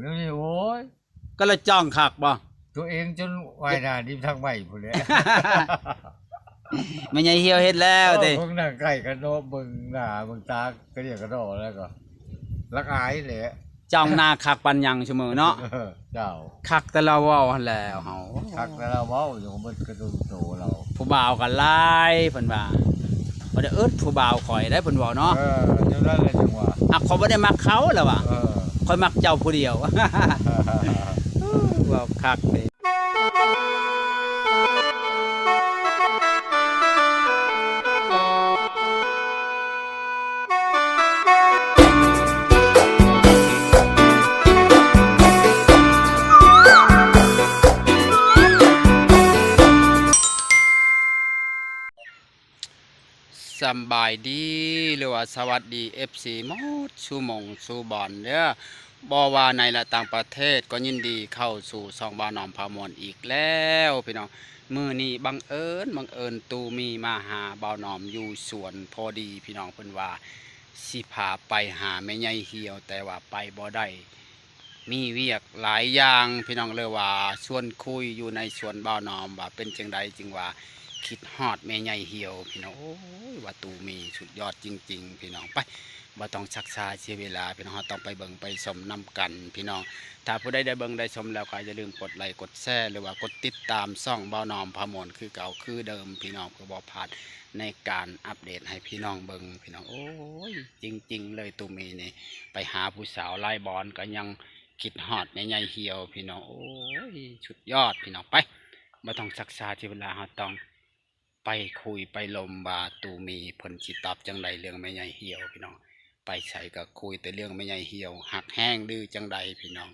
ດຽວນີ້ ໂອ້ຍ ກໍລະຈ້ອງຄັກບໍ່? ຕົວເອງຈົນວ່າຍໜ້າດິບທາງໃໝ່ພຸ້ນແຫຼະ. ແມ່ໃຫຍ່ຫ່ຽວເຮັດແລ້ວເດ້. ເອີ ເບິ່ງໜ້າໃກ້ກັນເນາະ ເບິ່ງໜ້າເບິ່ງຕາກະດຽກະດໍ້ແລ້ວກໍລະອາຍແຫຼະ. ຈ້ອງໜ້າຄັກປານຫຍັງຊຸມື້ເນາະ. ເຈົ້າ ຄັກແຕ່ລາວເວົ້າຫັ້ນແຫຼະເຮົາ. ຄັກແຕ່ລາວເວົ້າ ຍັງບໍ່ເບິດກະຕຸນໂຕລາວ. ຜູ້ບ່າວກໍຫຼາຍເພິ່ນວ່າ. ບໍ່ໄດ້ອຶດຜູ້ບ່າວຂ້ອຍໄດ໋ ເພິ່ນເວົ້າເນາະ. ເອີ ຈັ່ງນັ້ນແຫຼະ ຈັ່ງວ່າ ຫາກຂ້ອຍບໍ່ໄດ້ມັກເຂົາລະວ່າ. ເອີ ຂ້ອຍມັກເຈົ້າຜູ້ດຽວ. ເວົ້າຄັກເດ້. ສຳບາຍດີ ຫຼືວ່າສະຫວັດດີ ເອັຟຊີ ໝົດສູ່ໝ່ອງສູ່ບ່ອນເດີ. ບໍ່ວ່າໃນ ແລະ ຕ່າງປະເທດ ກໍຍິນດີເຂົ້າສູ່ຊ່ອງບ່າວໜອມພາມ່ວນອີກແລ້ວພີ່ນ້ອງ. ມື້ນີ້ບັງເອີນ ບັງເອີນ ຕູມີມາຫາບ່າວໜອມຢູ່ສວນພໍດີພີ່ນ້ອງ. ເພິ່ນວ່າຊິພາໄປຫາແມ່ໃຫຍ່ຫ່ຽວ ແຕ່ວ່າໄປບໍ່ໄດ້ ມີວຽກຫຼາຍຢ່າງພີ່ນ້ອງ ເລີຍວ່າຊວນຄຸຍຢູ່ໃນສວນບ່າວໜອມ ວ່າເປັນຈັ່ງໃດຈຶ່ງວ່າຄິດຮອດແມ່ໃຫຍ່ຫ່ຽວພີ່ນ້ອງ. ໂອ້ຍ ວ່າຕູມີສຸດຍອດຈິງໆ ພີ່ນ້ອງ. ໄປ ບໍ່ຕ້ອງຊັກຊ້າເສຍເວລາພີ່ນ້ອງ ເຮົາຕ້ອງໄປເບິ່ງໄປຊົມນຳກັນພີ່ນ້ອງ. ຖ້າຜູ້ໃດໄດ້ເບິ່ງໄດ້ຊົມແລ້ວ ກໍຢ່າລືມກົດໄລກົດແຊ ຫຼືວ່າກົດຕິດຕາມຊ່ອງບ່າວໜອມພາມ່ວນຄືເກົ່າຄືເດີມພີ່ນ້ອງ ເພື່ອບໍ່ພາດໃນການອັບເດດໃຫ້ພີ່ນ້ອງເບິ່ງພີ່ນ້ອງ. ໂອ້ຍ ຈິງໆ ເລີຍ ຕູມີນີ້ໄປຫາຜູ້ສາວຫຼາຍບ່ອນ ກໍຍັງຄິດຮອດແມ່ໃຫຍ່ຫ່ຽວພີ່ນ້ອງ. ໂອ້ຍ ສຸດຍອດພີ່ນ້ອງ. ໄປ ບໍ່ຕ້ອງຊັກຊ້າເສຍເວລາ ເຮົາຕ້ອງ ໄປຄຸຍໄປລົມວ່າຕູມີເພິ່ນຊິຕອບຈັ່ງໃດເລື່ອງແມ່ໃຫຍ່ຫ່ຽວພີ່ນ້ອງ. ໄປໃສກໍຄຸຍແຕ່ເລື່ອງແມ່ໃຫຍ່ຫ່ຽວ ຮັກແຮງຫຼືຈັ່ງໃດພີ່ນ້ອງ.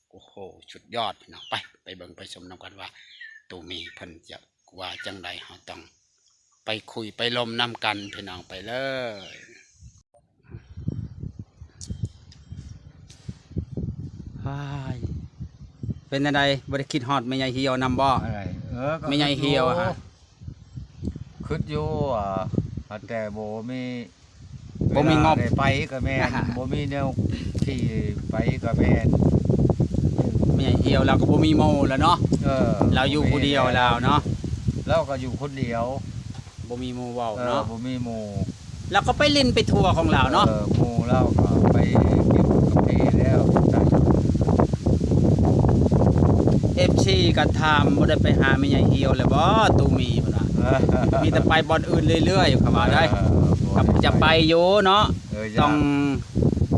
ໂອ້ໂຫ ສຸດຍອດພີ່ນ້ອງ. ໄປ ໄປເບິ່ງໄປຊົມນຳກັນວ່າຕູມີເພິ່ນຈະວ່າຈັ່ງໃດ ເຮົາຕ້ອງໄປຄຸຍໄປລົມນຳກັນພີ່ນ້ອງ. ໄປເລີຍ. ເປັນຈັ່ງໃດ ບໍ່ໄດ້ຄິດຮອດແມ່ໃຫຍ່ຫ່ຽວນຳບໍ່? ເອີ ແມ່ໃຫຍ່ຫ່ຽວ ຄິດຢູ່ ຫາແຕ່ບໍ່ມີ ບໍ່ມີງົບ ເວລາໄດ້ໄປກໍແມ່ນ ບໍ່ມີແນວຂີ່ໄປກໍແມ່ນ. ແມ່ໃຫຍ່ຫ່ຽວລາວກໍບໍ່ມີໝູ່ແລ້ວເນາະ. ເອີ ລາວຢູ່ຜູ້ດຽວລາວເນາະ ລາວກໍຢູ່ຄົນດຽວ. ບໍ່ມີໝູ່ເວົ້າເນາະ ເອີ ບໍ່ມີໝູ່. ລາວກໍໄປຫຼິ້ນໄປທົ່ວຂອງລາວເນາະ. ເອີ ໝູ່ລາວກໍໄປເກັບກາເຟແລ້ວ. ເອັຟຊີກໍຖາມ ບໍ່ໄດ້ໄປຫາແມ່ໃຫຍ່ຫ່ຽວແລ້ວບໍ່ ຕູມີ ເພິ່ນວ່າ. ມີແຕ່ໄປບ່ອນອື່ນເລື້ອຍໆ ເຂົາວ່າໄດ໋. ເອີ ກໍຈະໄປຢູ່ເນາະ. ເອີ ຕ້ອງ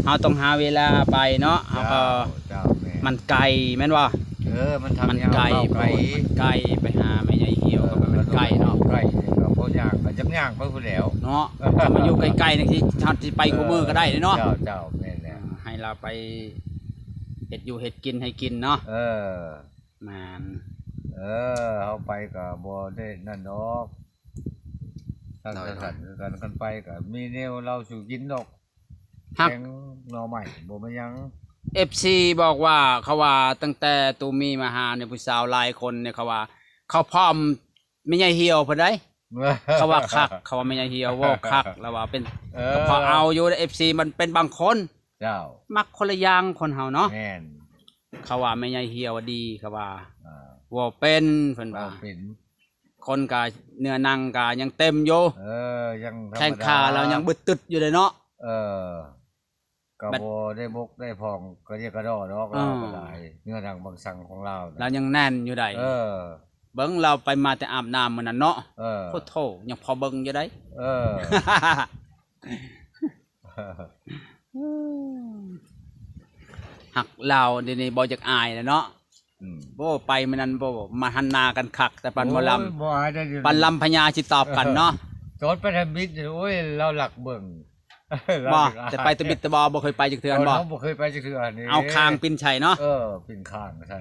ເຮົາຕ້ອງຫາເວລາໄປເນາະ. ເຮົາກໍ ເຈົ້າ ແມ່ນ ມັນໄກແມ່ນບໍ່? ເອີ ມັນທາງ ມັນໄກ ຍາວ ໄກ ໂພດ ມັນໄກ ໄປຫາແມ່ໃຫຍ່ຫ່ຽວ ເອີ ກໍມັນໄກເນາະ. ໄກ ກໍພໍຍ່າງ ກໍຈັກຍ່າງໄປພຸ້ນແຫຼ້ວເນາະ. ຖ້າມັນຢູ່ໃກ້ໆ ນີ້ ທີ່ເຮົາຊິໄປ ເອີ ຄູ່ມື້ກໍໄດ້ເນາະ. ເຈົ້າ ເຈົ້າ ແມ່ນແຫຼະ. ໃຫ້ລາວໄປເຮັດຢູ່ເຮັດກິນໃຫ້ກິນເນາະ. ເອີ ແມ່ນ. ເອີ ເຮົາໄປກໍບໍ່ໄດ້ນັ້ນດອກ. ໂດຍ ຄັນໄປກໍມີແນວເຫຼົ້າສູ່ກິນດອກ. ຮັກ ແກງໜໍ່ໄມ້ບໍ່ແມ່ນຫຍັງ. ເອັຟຊີ ບອກວ່າ ເຂົາວ່າຕັ້ງແຕ່ຕູມີມາຫານີ້ ຜູ້ສາວຫຼາຍຄົນນີ້ ເຂົາວ່າເຂົາພ້ອມແມ່ໃຫຍ່ຫ່ຽວເພິ່ນໃດ໋. ເຂົາວ່າຄັກ ເຂົາວ່າແມ່ໃຫຍ່ຫ່ຽວເວົ້າຄັກ ລາວວ່າເປັນ ເອີ ກໍພໍເອົາຢູ່ ເອັຟຊີ ມັນເປັນບາງຄົນ. ເຈົ້າ ມັກຄົນລະຢ່າງ ຄົນເຮົາເນາະ. ແມ່ນ. ເຂົາວ່າແມ່ໃຫຍ່ຫ່ຽວດີ ເຂົາວ່າ ອ່າ ເວົ້າເປັນ ເພິ່ນວ່າ ເວົ້າເປັນ. ຄົນກະເນື້ອໜັງກະຍັງເຕັມຢູ່. ເອີ ຍັງທຳມະດາ ແຂ້ງຂາລາວຍັງບຶດຕຶດຢູ່ເດ້ເນາະ. ເອີ ກໍບໍ່ໄດ້ບົກໄດ້ຜ່ອງກະດຽກະດໍ້ດອກ. ເອີ ລາວກໍໄດ້ ເນື້ອໜັງບັງສັງຂອງລາວນະ ລາວຍັງແໜ້ນຢູ່ໃດ໋. ເອີ ເບິ່ງລາວໄປມາແຕ່ອາບນ້ຳມື້ນັ້ນເນາະ. ເອີ ໂອ້ໂທ້ ຍັງພໍເບິ່ງຢູ່ໃດ໋. ເອີ ຮັກລາວດຽວນີ້ບໍ່ຢາກອາຍແລ້ວເນາະ. ອືມ ໂອ້ ໄປມື້ນັ້ນ ໂອ້ ມາຫັນໜ້າກັນຄັກ ແຕ່ປານໝໍລຳ ໂອ້ຍ ບໍ່ອາຍໄດ໋ ດຽວນີ້ ປານລຳພະຍາຊິຕອບກັນເນາະ. ຕອນໄປທຳອິດ ໂອ້ຍ ລາວລັກເບິ່ງ. ບໍ່ ແຕ່ໄປທຳອິດແຕ່ບໍ່ ບໍ່ເຄີຍໄປຈັກເທື່ອ ເອີ ບໍ່ ບໍ່ເຄີຍໄປຈັກເທື່ອນີ້. ເອົາຄາງປິ່ນໃສ່ເນາະ. ເອີ ປິ່ນຄາງໃສ່.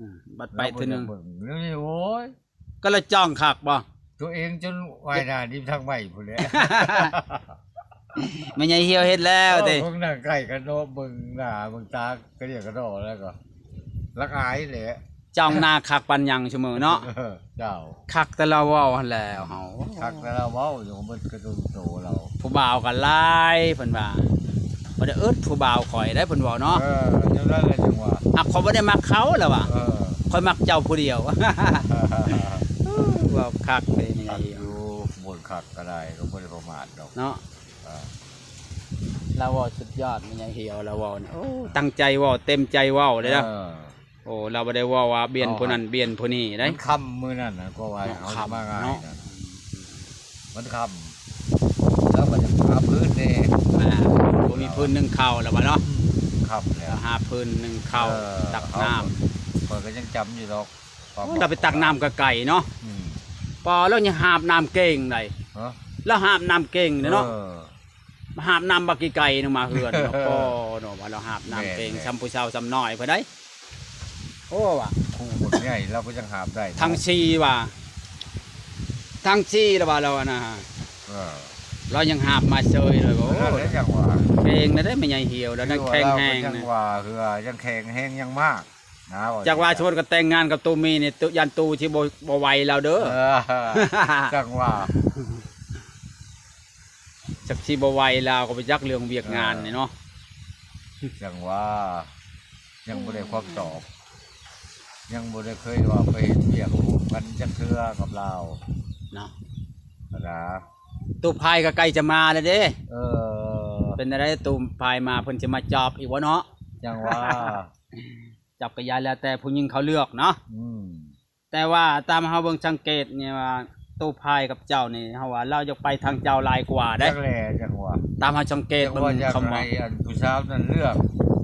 ອືມ ບັດໄປເທື່ອໜຶ່ງ ລາວບໍ່ຢາກເບິ່ງ ດຽວນີ້ ໂອ້ຍ ກໍລະຈ້ອງຄັກບໍ່? ຕົວເອງຈົນວ່າຍໜ້າດິບທາງໃໝ່ພຸ້ນແຫຼະ. ແມ່ໃຫຍ່ຫ່ຽວເຮັດແລ້ວເດ້. ເອີ ເບິ່ງໜ້າໃກ້ກັນເນາະ ເບິ່ງໜ້າເບິ່ງຕາກະດຽກະດໍ້ແລ້ວກໍລະອາຍແຫຼະ. ຈ້ອງໜ້າຄັກປານຫຍັງຊຸມື້ເນາະ. ເຈົ້າ ຄັກແຕ່ລາວເວົ້າຫັ້ນແຫຼະເຮົາ. ຄັກແຕ່ລາວເວົ້າ ຍັງບໍ່ເບິດກະຕຸນໂຕລາວ. ຜູ້ບ່າວກໍຫຼາຍ ເພິ່ນວ່າ ບໍ່ໄດ້ອຶດຜູ້ບ່າວຂ້ອຍໄດ໋ ເພິ່ນເວົ້າເນາະ. ເອີ ຈັ່ງນັ້ນແຫຼະ ຈັ່ງວ່າ ຫາກຂ້ອຍບໍ່ໄດ້ມັກເຂົາລະວ່າ. ເອີ ຂ້ອຍມັກເຈົ້າຜູ້ດຽວ. ເວົ້າຄັກເລີຍແມ່ໃຫຍ່ ຢູ່ ບໍ່ຄັກກໍໄດ້ ກໍບໍ່ໄດ້ປະໝາດດອກເນາະ. ເອີ ລາວເວົ້າສຸດຍອດ ແມ່ໃຫຍ່ຫຽວລາວເວົ້ານີ້ ໂອ້ ຕັ້ງໃຈເວົ້າ ເຕັມໃຈເວົ້າເລີຍນະ. ເອີ ໂອ້ ລາວບໍ່ໄດ້ເວົ້າວ່າບຽນຜູ້ນັ້ນບຽນຜູ້ນີ້ໄດ໋. ມັນຄ່ຳມື້ນັ້ນນະ ກໍວ່າເຮົາມາງ່າຍນະ ມັນຄ່ຳ ລາວກໍຢາກຫາພື້ນແດ່. ອ່າ ບໍ່ມີພື້ນໜຶ່ງເຂົ້າລະວ່າເນາະ. ອືມ ຄ່ຳແລ້ວ ລາວຫາພື້ນໜຶ່ງເຂົ້າ ເອີ ຕັກນ້ຳ ຂ້ອຍກໍຍັງຈຳຢູ່ດອກ. ໂອ້ ລາວໄປຕັກນ້ຳກໍໄກເນາະ. ອືມ ປາ ລາວຍັງຫາບນ້ຳເກັ່ງໄດ໋. ຮະ ລາວຫາບນ້ຳເກັ່ງເນາະ. ເອີ ຫາບນ້ຳບັກກີ່ໄກ່ນຳມາເຮືອນເນາະ. ໂອ້ເນາະ ວ່າລາວຫາບນ້ຳເກັ່ງ ແມ່ນໆ ສ່ຳຜູ້ສາວສ່ຳນ້ອຍເພິ່ນໄດ໋. ໂອ້ ວ່າຄູ່ບັກໃຫຍ່ລາວກໍຍັງຫາບໄດ້ເນາະ ທັງສີ່ວ່າ ທັງສີ່ລະວ່າລາວນະ. ເອີ ລາວຍັງຫາບມາເຊີຍເລີຍ. ໂອ້ ນັ້ນແຫຼະຈັ່ງວ່າ ເກັ່ງນະເດ້ ແມ່ໃຫຍ່ຫຽວລາວນັ້ນແຂງແຮງນະ. ວ່າເຮືອຍັງແຂງແຮງຍັງມາກນະ. ຈັກວ່າຊົນກໍແຕ່ງງານກັບຕູ້ມີນີ້ ຕູ້ ຢ້ານຕູ້ຊິບໍ່ ບໍ່ໄຫວລາວເດີ. ເອີ ຈັ່ງວ່າ ຈັກຊິບໍ່ໄຫວລາວກໍບໍ່ຈັກເລື່ອງວຽກງານນີ້ເນາະ. ຈັ່ງວ່າ ຍັງບໍ່ໄດ້ຄຳຕອບ ຍັງບໍ່ໄດ້ເຄີຍວ່າໄປເຮັດວຽກຮ່ວມກັນຈັກເທື່ອກັບລາວເນາະ. ນະ ຕູ້ພາຍກໍໃກ້ຈະມາແລ້ວເດ້. ເອີ ເປັນຈັ່ງໃດ ຕູ້ພາຍມາເພິ່ນຊິມາຈອບອີກບໍ່ເນາະ? ຈັ່ງວ່າ ຈັກກະຢ່າ ແລ້ວແຕ່ຜູ້ຍິງເຂົາເລືອກເນາະ. ອືມ ແຕ່ວ່າຕາມເຮົາເບິ່ງສັງເກດນີ້ວ່າ ຕູ້ພາຍກັບເຈົ້ານີ້ ເຮົາວ່າລາວຢາກໄປທາງເຈົ້າຫຼາຍກວ່າເດ້. ຈັກແຫຼະ ຈັ່ງວ່າ ຕາມເຮົາສັງເກດເບິ່ງ ຄຳວ່າ ຢາກໃຫ້ອັນຜູ້ສາວນັ້ນເລືອກ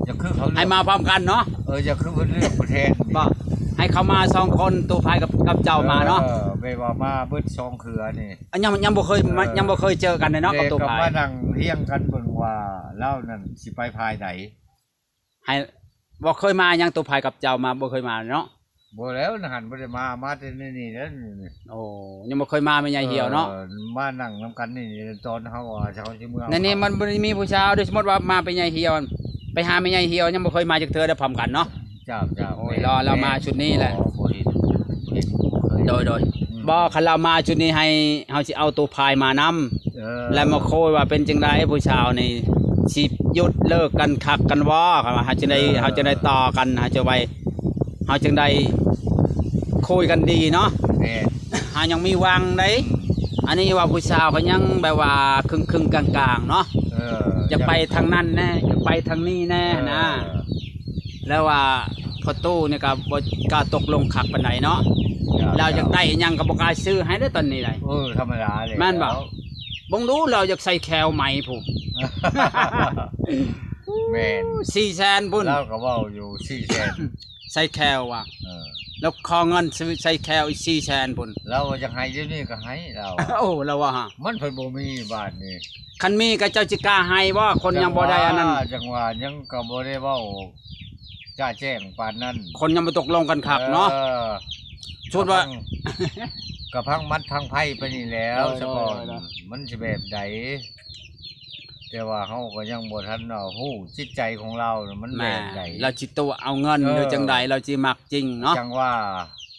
ຢາກຄືເຂົາເລືອກ ໃຫ້ມາພ້ອມກັນເນາະ. ເອີ ຢາກຄືເພິ່ນເລືອກຜູ້ແທນບໍ່ ໃຫ້ເຂົາມາສອງຄົນ ຕູ້ພາຍກັບ ກັບເຈົ້າມາເນາະ. ເອີ ແບບວ່າມາເບິດສອງເຄືອນີ້ ອັນຍັງ ຍັງບໍ່ເຄີຍ ເອີ ມາ ຍັງບໍ່ເຄີຍເຈີກັນເລີຍເນາະ ແລະ ກັບຕູ້ພາຍ ກໍມານັ່ງຮຽງກັນເບິ່ງວ່າລາວນັ້ນຊິໄປພາຍໃດ. ໃຫ້ ບໍ່ເຄີຍມາຫຍັງ ຕູ້ພາຍກັບເຈົ້າມາ ບໍ່ເຄີຍມາເນາະ. ບໍ່ແລ້ວ ຫັ້ນບໍ່ໄດ້ມາ ມາແຕ່ໃນນີ້ແຫຼະ. ໂອ້ ຍັງບໍ່ເຄີຍມາແມ່ໃຫຍ່ຫຽວເນາະ. ເອີ ມານັ່ງນຳກັນນີ້ ຕອນເຮົາວ່າເຮົາຊິເມືອ ໃນນີ້ມັນບໍ່ໄດ້ມີຜູ້ສາວເດ້. ສົມມຸດວ່າມາແມ່ໃຫຍ່ຫຽວ ໄປຫາແມ່ໃຫຍ່ຫຽວ ຍັງບໍ່ເຄີຍມາຈັກເທື່ອເດ້ ພ້ອມກັນເນາະ. ເຈົ້າ ເຈົ້າ ໂອ້ຍ ແມ່ນ ລາວ ລາວມາຊຸດນີ້ແຫຼະ. ບໍ່ ບໍ່ເຫັນ ບໍ່ເຫັນ ບໍ່ເຄີຍ ໂດຍ ໂດຍ ອືມ ບໍ່ ຄັນລາວມາຊຸດນີ້ ໃຫ້ເຮົາຊິເອົາຕູ້ພາຍມານຳ. ເອີ ແລ້ວມາຄຸຍວ່າເປັນຈັ່ງໃດ ຜູ້ສາວນີ້ຊິຢຸດເລີກກັນຄັກກັນບໍ່ ເຮົາຈັ່ງໄດ້ ເອີ ເຮົາຈັ່ງໄດ້ຕໍ່ກັນ ເຮົາຈັ່ງໄດ້ ເຮົາຈຶ່ງໄດ້ຄຸຍກັນດີເນາະ. ແມ່ນ ເຮົາຍັງມີຫວັງໃດ໋. ອືມ ອັນນີ້ວ່າຜູ້ສາວກໍຍັງແບບວ່າຄຶ່ງໆກາງໆເນາະ. ເອີ ຢາກໄປທາງນັ້ນແດ່ ຢາກໄປທາງນີ້ແດ່ ເອີ ນະ. ແລ້ວວ່າພໍ່ຕູ້ນີ້ກໍບໍ່ກ້າຕົກລົງຄັກປານໃດເນາະ. ເຈົ້າ ລາວຢາກໄດ້ອີ່ຫຍັງກໍບໍ່ກ້າຊື້ໃຫ້ເດ້ຕອນນີ້ໄດ໋. ເອີ ທຳມະດາແຫຼະ ແມ່ນບໍ່? ເບິ່ງດູ ລາວຢາກໃສ່ແຂ້ວໃໝພຸ້ນ. ແມ່ນ ສີ່ແສນພຸ້ນ ລາວກໍເວົ້າຢູ່ສີ່ແສນ ໃສ່ແຂ້ວວ່າ. ເອີ ລາວຂໍເງິນຊື້ໃສ່ແຂ້ວອີກສີ່ແສນພຸ້ນ. ລາວວ່າຢາກໃຫ້ດຽວນີ້ກໍໃຫ້ລາວ. ໂອ້ ລາວວ່າຫາ ມັນເພິ່ນບໍ່ມີບາດນີ້. ຄັນມີກໍເຈົ້າຊິກ້າໃຫ້ບໍ່? ຄົນຍັງບໍ່ໄດ້ອັນນັ້ນ ຈັ່ງວ່າ ຈັ່ງວ່າຍັງກໍບໍ່ໄດ້ເວົ້າຈະແຈ້ງປານນັ້ນ. ຄົນຍັງບໍ່ຕົກລົງກັນຄັກເນາະ. ເອີ ສົມມຸດວ່າ ກໍພັງ ກໍພັງມັດພັງໄພໄປນີ້ແຫຼ້ວ ໂດຍ ສະກ່ອນ ໂດຍ ໂດຍ ມັນຊິແບບໃດ? ແຕ່ວ່າເຮົາກໍຍັງບໍ່ທັນວ່າຮູ້ຈິດໃຈຂອງລາວນະ ມັນແບບໃດ? ລາວຊິຕົວະເອົາເງິນ ເອີ ຫຼືຈັ່ງໃດ? ລາວຊິມັກຈິງເນາະ. ຈັ່ງວ່າ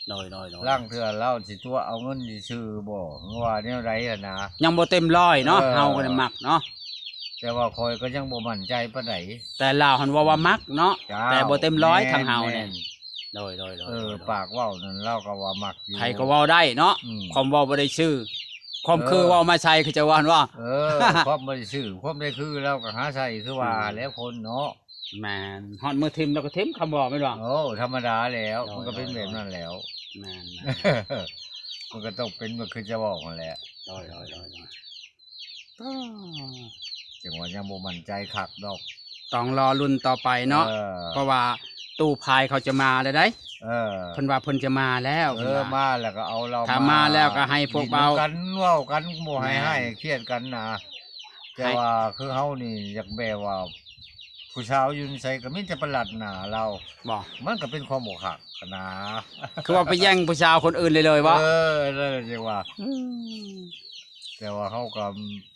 ໂດຍ ໂດຍ ໂດຍ ລາງເທື່ອລາວຊິຕົວະເອົາເງິນຊື່ໆບໍ່ ຫຼືວ່າແນວໃດຫັ້ນນະ? ຍັງບໍ່ເຕັມຮ້ອຍເນາະ. ເອີ ເຮົາກໍໄດ້ມັກເນາະ ແຕ່ວ່າຂ້ອຍກໍຍັງບໍ່ໝັ້ນໃຈປານໃດ. ແຕ່ລາວຫັ້ນເວົ້າວ່າມັກເນາະ. ເຈົ້າ ແຕ່ບໍ່ເຕັມຮ້ອຍ ແມ່ນ ທາງເຮົານີ້. ແມ່ນ ໂດຍ ໂດຍ ໂດຍ ເອີ ໂດຍ ໂດຍ ປາກເວົ້ານັ້ນລາວກໍວ່າມັກຢູ່ ໃຜກໍເວົ້າໄດ້ເນາະ. ອືມ ຄວາມເວົ້າບໍ່ໄດ້ຊື່ ຄວາມຄື ເອີ ເວົ້າມາໃສ່ ຄືຈະວ່າຫັ້ນວ່າ ເອີ ຄວາມບໍ່ໄດ້ຊື່ ຄວາມໄດ້ຄືລາວກໍຫາໃສ່ຄືວ່າ ອືມ ແຫຼະຄົນເນາະ. ແມ່ນ ຮອດມື້ຖິ້ມລາວກໍຖິ້ມ ຄຳເວົ້າແມ່ນບໍ່? ໂອ້ ທຳມະດາແລ້ວ ໂດຍ ມັນກໍເປັນແບບນັ້ນແລ້ວ. ໂດຍ ໂດຍ ແມ່ນໆ ມັນກໍຕ້ອງເປັນແບບຄືຈະເວົ້າຫັ້ນແຫຼະ. ໂດຍ ໂດຍ ໂດຍ ໂດຍ ຈັ່ງວ່າຍັງບໍ່ໝັ້ນໃຈຄັກດອກ ຕ້ອງລໍລຸ້ນຕໍ່ໄປເນາະ. ເອີ ເພາະວ່າຕູ້ພາຍເຂົາຈະມາແລ້ວໃດ໋. ເອີ ເພິ່ນວ່າເພິ່ນຈະມາແລ້ວ ເອີ ເພິ່ນວ່າ ມາແລ້ວກໍເອົາລາວ ຖ້າມາແລ້ວກໍໃຫ້ພວກເວົ້າ ຫຼິ້ນນຳກັນ ເວົ້າກັນ ບໍ່ໃຫ້ ແມ່ນ ຮ້າຍກຽດກັນນະ. ແຕ່ ໃຫ້ ວ່າຄືເຮົານີ້ຢາກແບບວ່າ ຜູ້ສາວຢູ່ໃສກໍມີແຕ່ໄປລັດໜ້າລາວ ບໍ່ ມັນກໍເປັນຄວາມບໍ່ຄັກຫັ້ນນາ. ຄືວ່າໄປແຍ່ງຜູ້ສາວຄົນອື່ນເລີຍໆບໍ່? ເອີ ນັ້ນແຫຼະຈັ່ງວ່າ ອືມ ແຕ່ວ່າເຮົາກໍ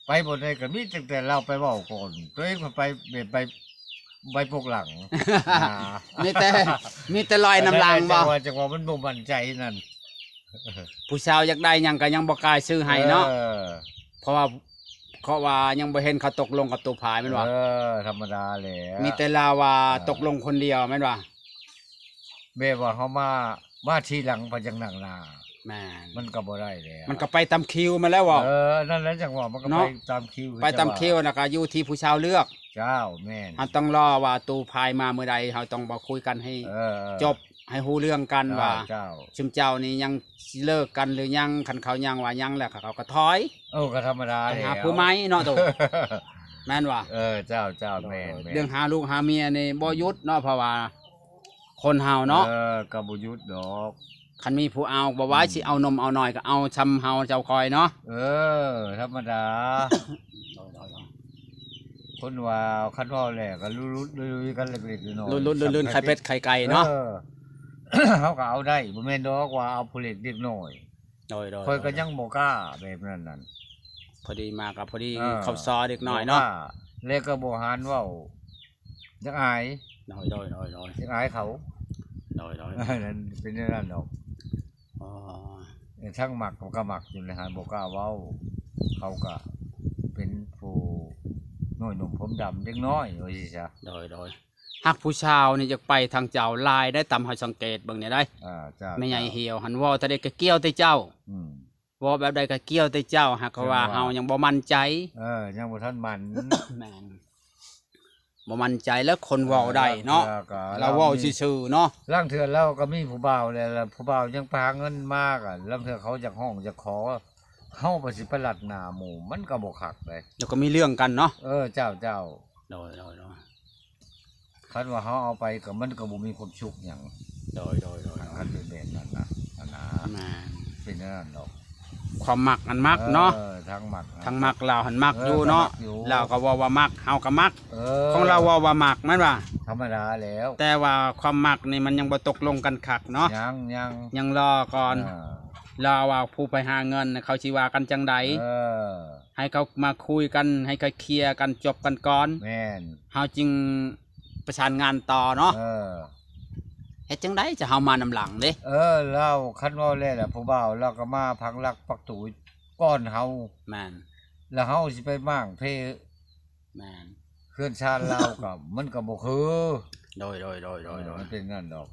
ໄປບ່ອນໃດກໍມີຕັ້ງແຕ່ລາວໄປເວົ້າກ່ອນ ຕົວເອງກໍໄປແບບໄປ ໄປປົກຫຼັງ ມີແຕ່ ມີແຕ່ລອຍນຳຫຼັງບໍ່? ແຕ່ວ່າ ແຕ່ວ່າມັນບໍ່ໝັ້ນໃຈນັ້ນ ຜູ້ສາວຢາກໄດ້ຫຍັງກໍຍັງບໍ່ກ້າຊື້ໃຫ້ເນາະ. ເອີ ເພາະວ່າ ເພາະວ່າຍັງບໍ່ເຫັນເຂົາຕົກລົງກັບຕູ້ພາຍແມ່ນບໍ່? ເອີ ທຳມະດາແຫຼະ ມີແຕ່ລາວວ່າ ເອີ ຕົກລົງຄົນດຽວແມ່ນບໍ່? ແບບວ່າເຮົາມາ ມາທີຫຼັງໄປຈັ່ງນັກໜາ ແມ່ນ ມັນກໍບໍ່ໄດ້ແລ້ວ ມັນກໍໄປຕາມຄິວມາແລ້ວເວົ້າ ເອີ ນັ້ນແຫຼະ ຈັ່ງວ່າມັນກໍ ເນາະ ໄປຕາມຄິວ ໄປຕາມຄິວ ແລ້ວກໍຢູ່ທີ່ຜູ້ຊາວເລືອກ ເຈົ້າ ແມ່ນ ເຮົາຕ້ອງລໍວ່າຕູ້ພາຍມາມື້ໃດ ເຮົາຕ້ອງມາຄຸຍກັນໃຫ້ ເອີ ຈົບ ໃຫ້ຮູ້ເລື່ອງກັນ ເຈົ້າ ວ່າ ເຈົ້າ ຊຸມເຈົ້ານີ້ຍັງຊິເລີກກັນຫຼືຍັງ ຄັນເຂົາຍັງວ່າຍັງແລ້ວ ເຂົາກໍຖອຍ ເອີ ກໍທຳມະດາ ໄປຫາ ແລ້ວ ຜູ້ໃໝ່ເນາະໂຕ ແມ່ນບໍ່? ເອີ ເຈົ້າ ເຈົ້າ ໂດຍ ແມ່ນ ໂດຍ ແມ່ນ ເລື່ອງຫາລູກຫາເມຍນີ້ບໍ່ຢຸດເນາະ ເພາະວ່າ ຄົນເຮົາເນາະ ເອີ ກໍບໍ່ຢຸດດອກ ຄັນມີຜູ້ເອົາ ບໍ່ວ່າ ອືມ ຊິເອົາໜຸ່ມເອົານ້ອຍ ກໍເອົາຊ່ຳເຮົາເຈົ້າຂ້ອຍເນາະ ເອີ ທຳມະດາ ໂດຍ ໂດຍ ໂດຍ ຄົນວ່າ ຄັນເວົ້າແລ້ວກໍລຸດໆລຸຍໆກັນເລັກໆນ້ອຍໆ ລຸດໆລຸຍໆ ຂາຍເປັດຂາຍໄກ່ເນາະ ເອີ ເຮົາກໍເອົາໄດ້ ບໍ່ແມ່ນດອກວ່າເອົາຜູ້ເລັກເດັກນ້ອຍ ໂດຍ ໂດຍ ຂ້ອຍກໍ ໂດຍ ຍັງບໍ່ກ້າແບບນັ້ນນັ້ນ ພໍດີມາກໍພໍດີ ເອີ ເຂົ້າຊໍເດັກນ້ອຍເນາະ ບໍ່ກ້າ ແລ້ວກໍບໍ່ຫານເວົ້າ ຢາກອາຍ ໂດຍ ໂດຍ ໂດຍ ໂດຍ ຢາກອາຍເຂົາ ໂດຍ ໂດຍ ນັ້ນເປັນແນວນັ້ນດອກ ອໍ ເອີ ທັງມັກກໍມັກຢູ່ແລ້ວ ຫາບໍ່ກ້າເວົ້າ ເຂົາກໍເປັນຜູ້ນ້ອຍໜຸ່ມຜົມດຳເດັກນ້ອຍ ວ່າຊີ້ຊະ ໂດຍ ໂດຍ ຮັກຜູ້ຊາວນີ້ຢາກໄປທາງເຈົ້າຫຼາຍໄດ໋ ຕາມເຮົາສັງເກດເບິ່ງນີ້ໄດ໋ ອ່າ ເຈົ້າ ແມ່ໃຫຍ່ ເຈົ້າ ຫ່ຽວຫັ້ນ ເວົ້າແຕ່ໃດກໍກ່ຽວແຕ່ເຈົ້າ ອືມ ເວົ້າແບບໃດກໍກ່ຽວແຕ່ເຈົ້າ ຫາກວ່າ ຈັ່ງວ່າ ເຮົາຍັງບໍ່ໝັ້ນໃຈ ເອີ ຍັງບໍ່ທັນໝັ້ນ ແມ່ນ ບໍ່ໝັ້ນໃຈແລ້ວຄົນເວົ້າໄດ້ເນາະ ເອີ ລາວເວົ້າຊື່ໆເນາະ ລາງເທື່ອລາວກໍມີຜູ້ບ່າວແລ້ວ ລະຜູ້ບ່າວຍັງໄປຫາເງິນມາ ກໍລາງເທື່ອເຂົາຢາກຮ້ອງຢາກຂໍ ເຮົາໄປຊິໄປລັດໜ້າໝູ່ ມັນກໍບໍ່ຄັກເດ້ ແລ້ວກໍມີເລື່ອງກັນເນາະ ເອີ ເຈົ້າ ເຈົ້າ ໂດຍ ໂດຍ ໂດຍ ຄັນວ່າເຮົາເອົາໄປກໍ ມັນກໍບໍ່ມີຄວາມສຸກຫຍັງ ໂດຍ ໂດຍ ໂດຍ ຄັນເປັນແບບນັ້ນນະ ຫັ້ນນະ ແມ່ນ ເປັນແນວນັ້ນດອກ ຄວາມມັກອັນມັກເນາະ ເອີ ທັງມັກ ທັງມັກ ລາວຫັ້ນມັກ ເອີ ຢູ່ເນາະ ກໍມັກຢູ່ ລາວກໍເວົ້າວ່າມັກ ເຮົາກໍມັກ ເອີ ຂອງລາວເວົ້າວ່າມັກ ແມ່ນບໍ່? ທຳມະດາແລ້ວ ແຕ່ວ່າຄວາມມັກນີ້ມັນຍັງບໍ່ຕົກລົງກັນຄັກເນາະ ຍັງ ຍັງ ຍັງລໍກ່ອນ ເອີ ລາວວ່າຜູ້ໄປຫາເງິນ ເຂົາຊິວ່າກັນຈັ່ງໃດ ເອີ ໃຫ້ເຂົາມາຄຸຍກັນ ໃຫ້ເຂົາເຄລຍກັນ ຈົບກັນກ່ອນ ແມ່ນ ເຮົາຈຶ່ງປະສານງານຕໍ່ເນາະ ເອີ ເຮັດຈັ່ງໃດຈະເຮົາມານຳຫຼັງເດ້ ເອີ ລາວ ຄັນເວົ້າແລ້ວລະ ຜູ້ບ່າວລາວກໍມາພັກຫຼັກປັກຕູກ່ອນເຮົາ ແມ່ນ ລະເຮົາຊິໄປມ້າງເພ ແມ່ນ ເຮືອນຊານລາວກໍ ມັນກໍບໍ່ຄື ໂດຍ ໂດຍ ໂດຍ ໂດຍ ເອີ ໂດຍ ມັນເປັນນັ້ນດອກ